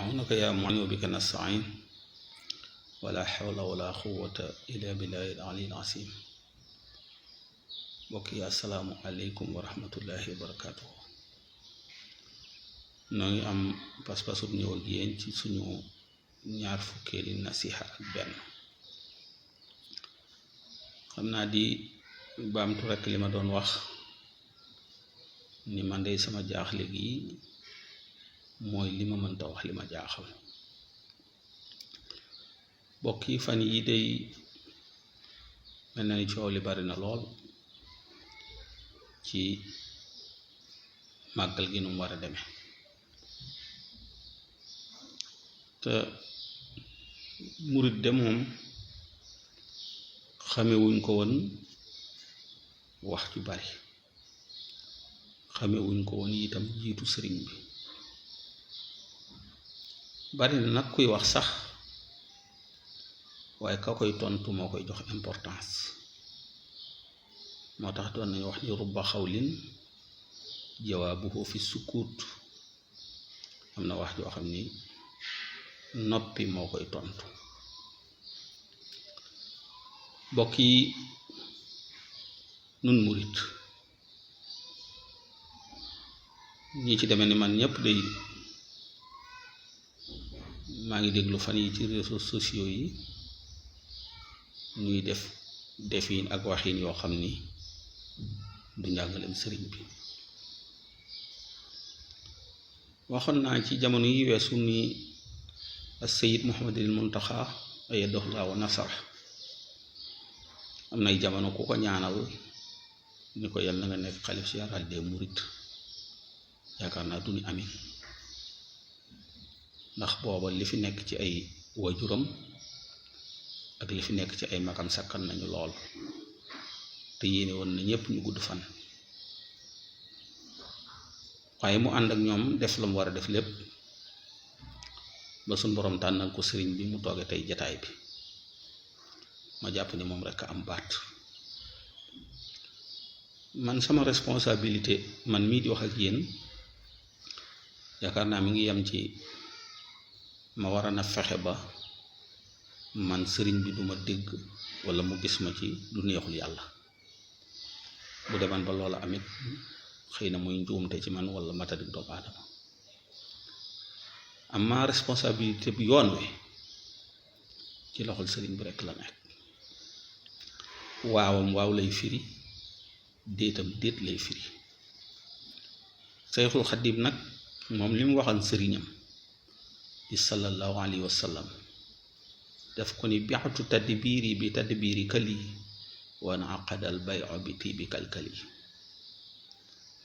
عونك يا معين وبك نستعين ولا حول ولا قوة إلا بالله العلي العظيم. mbokk yi assalaamu aleykum wa rahmatullahi wa barakaatu. noo ngi am pas-pasub ñëw ak yéen ci suñu ñaar fukkeeli nasiha ak benn. xam naa di baamtu rekk li ma doon wax ni man dey sama jaaxle gi mooy li ma mënta wax li ma jaaxal. mbokk yi fan yi day mel na ni coow li bari na lool ci màggal gi nu mu war a demee te murit de moom xamewuñ ko woon wax ju bari, xamewuñ ko woon itam jiitu sëriñ bi. bari na nag kuy wax sax waaye ka koy tontu moo koy jox importance. moo tax doon nañu wax ni rubba xawlin jawaabuhu fi sukkuut. am na wax joo xam ni noppi moo koy tontu. mbokk yi nun murit ñi ci demee ni man ñépp day maa ngi déglu fan yi ci réseaux sociaux yi ñuy def defin ak waxin yoo xam ni du njàngaleem sëriñ bi. waxoon naa ci jamono yi weesu ni as-Sayyid Muhammadul Muntaxa ayyadahu Llaahu wa nasara am nay jamono ku ko ñaanal ni ko yal na nga nekk xalif général des mourides yaakaar naa du ni amin, ndax booba li fi nekk ci ay wajuram ak li fi nekk ci ay magam sakkan nañu lool te yéene woon na ñépp ñu gudd fan. waaye mu ànd ak ñoom def la mu war a def lépp ba suñ boroom tànnal ko sëriñ bi mu tooge tey jataay bi. ma jàpp ni moom rekk am baat. man sama responsabilité man mii di wax ak yéen yaakaar naa mi ngi yem ci ma war a na fexe ba man sëriñ bi duma dégg walla mu gis ma ci lu neexul yàlla. bu deman ba loola amit xëy na muy njuumte ci man walla matadik doomu aadama. amma responsabilité bi yoon wi ci loxol sëriñ bi rekk la nekk. waawam waaw lay firi, déetam déet lay firi. Sayxul Xadiim nag moom li mu waxal sëriñam di sallallahu alayhi wa sallam daf ko ni bixatu tadbiiri bi tadbiiri kali wa naqadal bayu bi tiibi kalkali.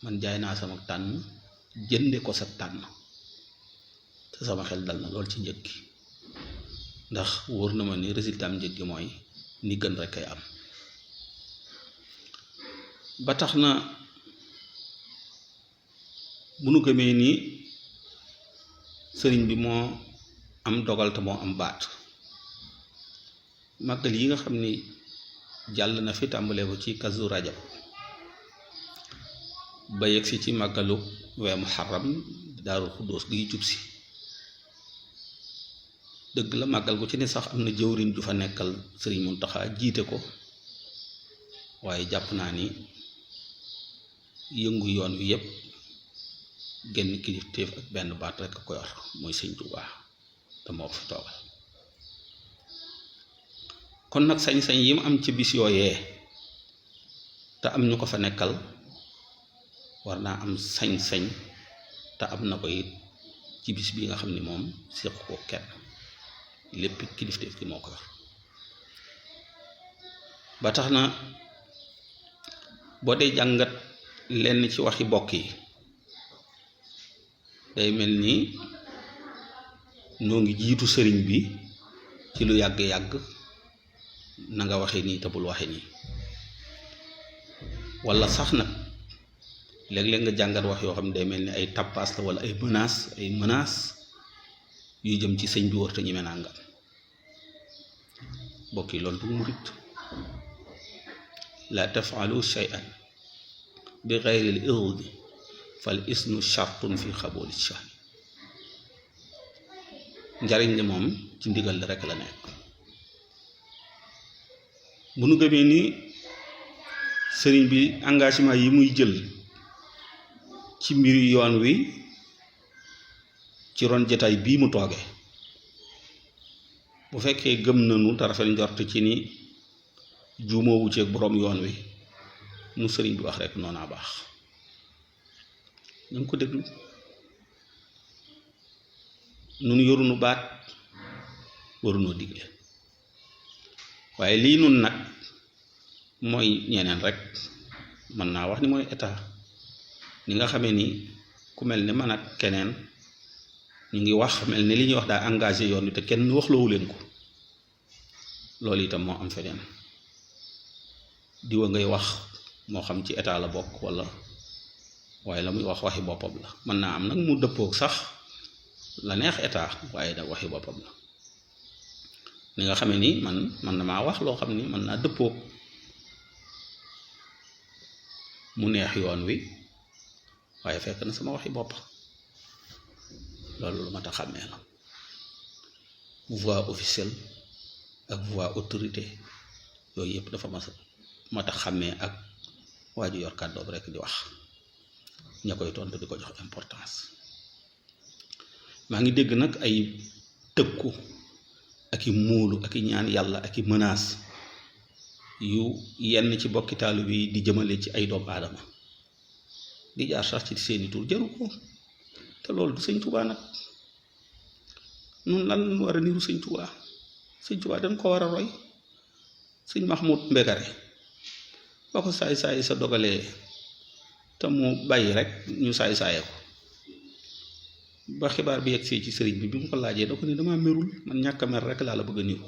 man jaay naa sama tànn jënde ko sa tànn te sama xel dal na lool ci njëg gi, ndax wóor na ma ni résultat am njëg gi mooy ni gën rekk ay am. ba tax na bu nu gëmee ni sëriñ bi moo am dogal te moo am baat, màggal yi nga xam ni jàll na fi tàmbalee ko ci kazu rajab ba yegsi ci màggalu wee muharram daarul xuddoos gi jub si. dëgg la màggal gu ci ne sax am na jëwriñ ju fa nekkal sëriñ Muntaxa jiite ko, waaye jàpp naa ni yëngu yoon wi yépp genn kilifteef ak benn baat rekk ko yor mooy sëñ Tuubaa te moo ko fi toogal. kon nag sañ-sañ yi mu am ci bis yooyee te am ñu ko fa nekkal war naa am sañ-sañ te am na ko it ci bis bi nga xam ni moom séq ko kenn, lépp kilifteef gi moo ko yor. ba tax na boo dee jàngat lenn ci waxi bokk yi day mel ni ñoo ngi jiitu sëriñ bi ci lu yàgg-yàgg na nga waxe nii te bul waxe nii. walla sax nag léeg-léeg nga jàngat wax yoo xam ne day mel ni ay tappaas la walla ay menaces yuy jëm ci sëñ bi wër te ñeme nangam. bokk yi loolu du murit. la tafalu shay'an bi gayri al irdi fal isnu shartun fi xabooli shani. njariñ li moom ci ndigal li rekk la nekk. bu nu gëmee ni sëriñ bi engagement yi muy jël ci mbiri yoon wi ci ron jataay bii mu tooge, bu fekkee gëm nañu te rafet njort ci ni juumoowu ci boroom yoon wi, nu sëriñ bi wax rekk noonaa baax. ñu ngi ko déglu. nun yorunu baat, warunoo digle, waaye lii nun nag mooy ñeneen rek, mën naa wax ni mooy état. ni nga xamee ni ku mel ni man ak keneen ñu ngi wax mel ni li ñuy wax daa engagé yoon wi te kenn waxloowu leen ko, loolu itam moo am feneen. diwa ngay wax moo xam ci état la bokk walla, waaye la muy wax waxi boppam la. mën naa am nag mu dëppoog sax la neex état, waaye nag waxi boppam la. ni nga xamee ni man na maa wax loo xam ni mën naa dëppoog mu neex yoon wi, waaye fekk na sama waxi bopp. loolu lu ma tax xàmmee la. voix officielle ak voix autorité yooyu yëpp dafa ma tax xàmmee ak waa ju yor kàddoom rekk di wax, ña koy tontu di ko jox importance. maa ngi dégg nag ay tëkku ak i muulu ak i ñaan yàlla ak i menace yu yenn ci bokki taalibe yi di jëmale ci ay doomu aadama, di jaar sax ci seeni tur. jaru ko. te loolu du sëñ Tuubaa nag. nun lan war a niru sëñ Tuubaa? sëñ Tuubaa dañ ko war a roy. sëñ Mahmoud Mbegare ba ko saay-saay sa dogalee te mu bàyyi rek ñu saay-saaye ko, ba xibaar bi yegg see ci sëriñ bi mu ko laajee da ko ne dama merul, man ñàkk a mer rek laa la bëgg a niru.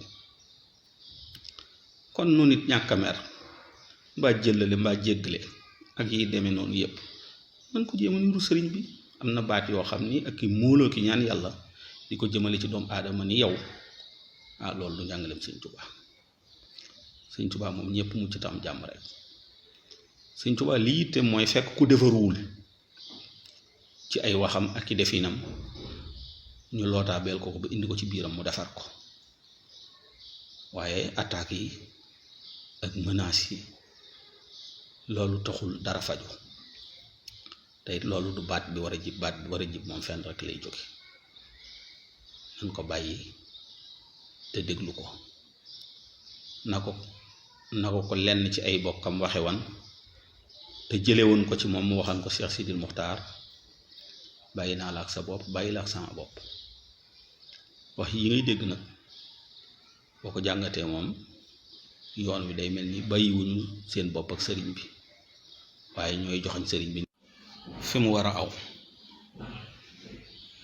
kon nu nit ñàkk a mer mbaa jëllale mbaa jéggale ak yi demee noonu yépp man ko jéem a niru sëriñ bi. am na baat yoo xam ni ak i móoloo ki ñaan yàlla di ko jëmale ci doomu aadama ni yow, loolu du njàngaleem sëñ Tuubaa. sëñ Tuubaa moom ñëpp mucc tam jàmm rek. sëñ Tuubaa lii te mooy fekk ku defaruwul ci ay waxam ak i definam, ñu lootaabeel ko ba indi ko ci biiram mu defar ko. waaye attaques yi ak menaces yi loolu taxul dara faju. te it loolu du baat bi war a jib. baat bi war a jib moom fenn rek lay jóge. nañ ko bàyyi te déglu ko. na ko lenn ci ay bokkam waxe wan te jële woon ko ci moom mu waxan ko Cheikh Sidil Muxtaar, bàyyi naa la ak sa bopp, bàyyi la ak sama bopp. wax yi ngay dégg nag boo ko jàngatee moom yoon wi day mel ni bàyyiwuñu seen bopp ak sëriñ bi, waaye ñooy joxañ sëriñ bi fi mu war a aw.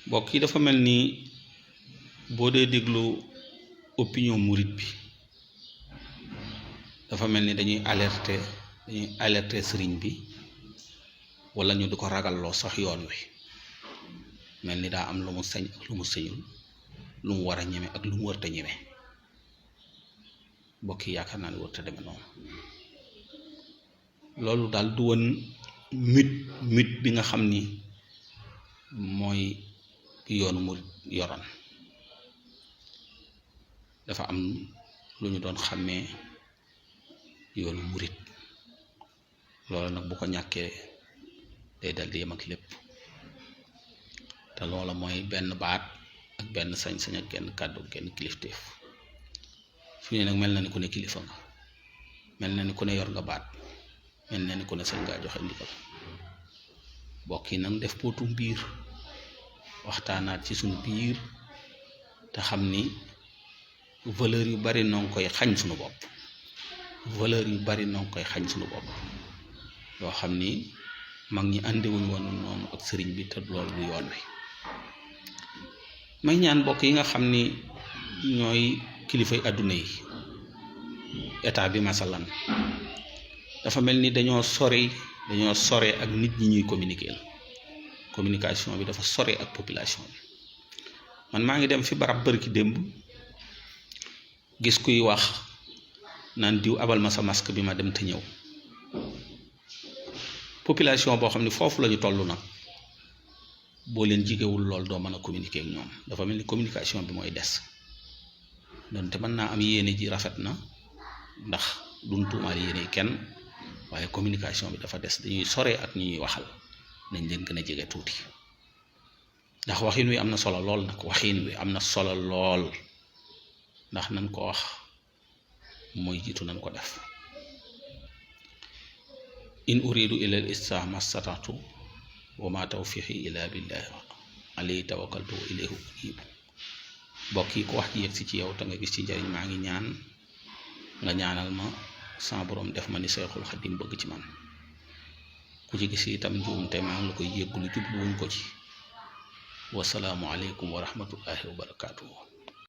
mbokk yi dafa mel ni boo dee déglu opinion murit bi, dafa mel ni dañuy alerter sëriñ bi, wala ñu di ko ragalloo sax yoon wi, mel ni daa am lu mu sañ ak lu mu sëñul, lu mu war a ñeme ak lu mu wërta ñeme. mbokk yi yaakaar naa ne wërta deme noonu. loolu daal du woon mit bi nga xam ni mooy yoonu mu yoroon. dafa am lu ñu doon xàmmee yoonu murit. loolu nag bu ko ñàkkee day dal di yem ak lépp. te loola mooy benn baat ak benn sañ-sañ ak genn kàddu genn kilifteef. fi ne nag mel na ni ku ne kilifa nga, mel na ni ku ne yor nga baat, mel na ni ku ne sañ ngaa joxe ndigal. bokk yi nag def pootum biir waxtaanaat ci suñu biir te xam ni valeur yu bari noo ngi koy xañ suñu bopp. valeur yu bari noo ngi koy xañ suñu bopp yoo xam ni mag ñi àndewuñ woon noonu ak sëriñ bi, te loolu du yoon wi. may ñaan bokk yi nga xam ni ñooy kilifay àdduna yi, état bi masalan, dafa mel ni dañoo sore ak nit ñi ñuy communication bi dafa sore ak population bi. man maa ngi dem fi barab bërki démb gis kuy wax naan diw abal ma sa masque bi ma dem te ñëw. population boo xam ne foofu la ñu toll nag boo leen jigewul lool doo mën a communiquer ak ñoom dafa mel ni communication bi mooy des donte mën naa am yéene ji rafet na ndax duñ tuumaal yéene kenn waaye communication bi dafa des dañuy sore ak ñi ñuy waxal nañ leen gën a jege tuuti ndax waxin wi am na solo lool nag waxin wi am na solo lool ndax nañ ko wax mooy jiitu nañ ko def in uridu ila al islaaha mastata'tu wa ma tawfiqi illa billahi alayhi tawakkaltu wa ilayhi unibu mbokk yi ko wax ji yegg si ci yow te nga gis ci njariñ maa ngi ñaan nga ñaanal ma sa borom def ma ni Seexul Xadim bëgg ci man ku ci gis itam njuum te maa ngi la koy yéggulu jubluwuñ ko ci wasalaamu aleykum wa rahmatullahi wa barakaatuhu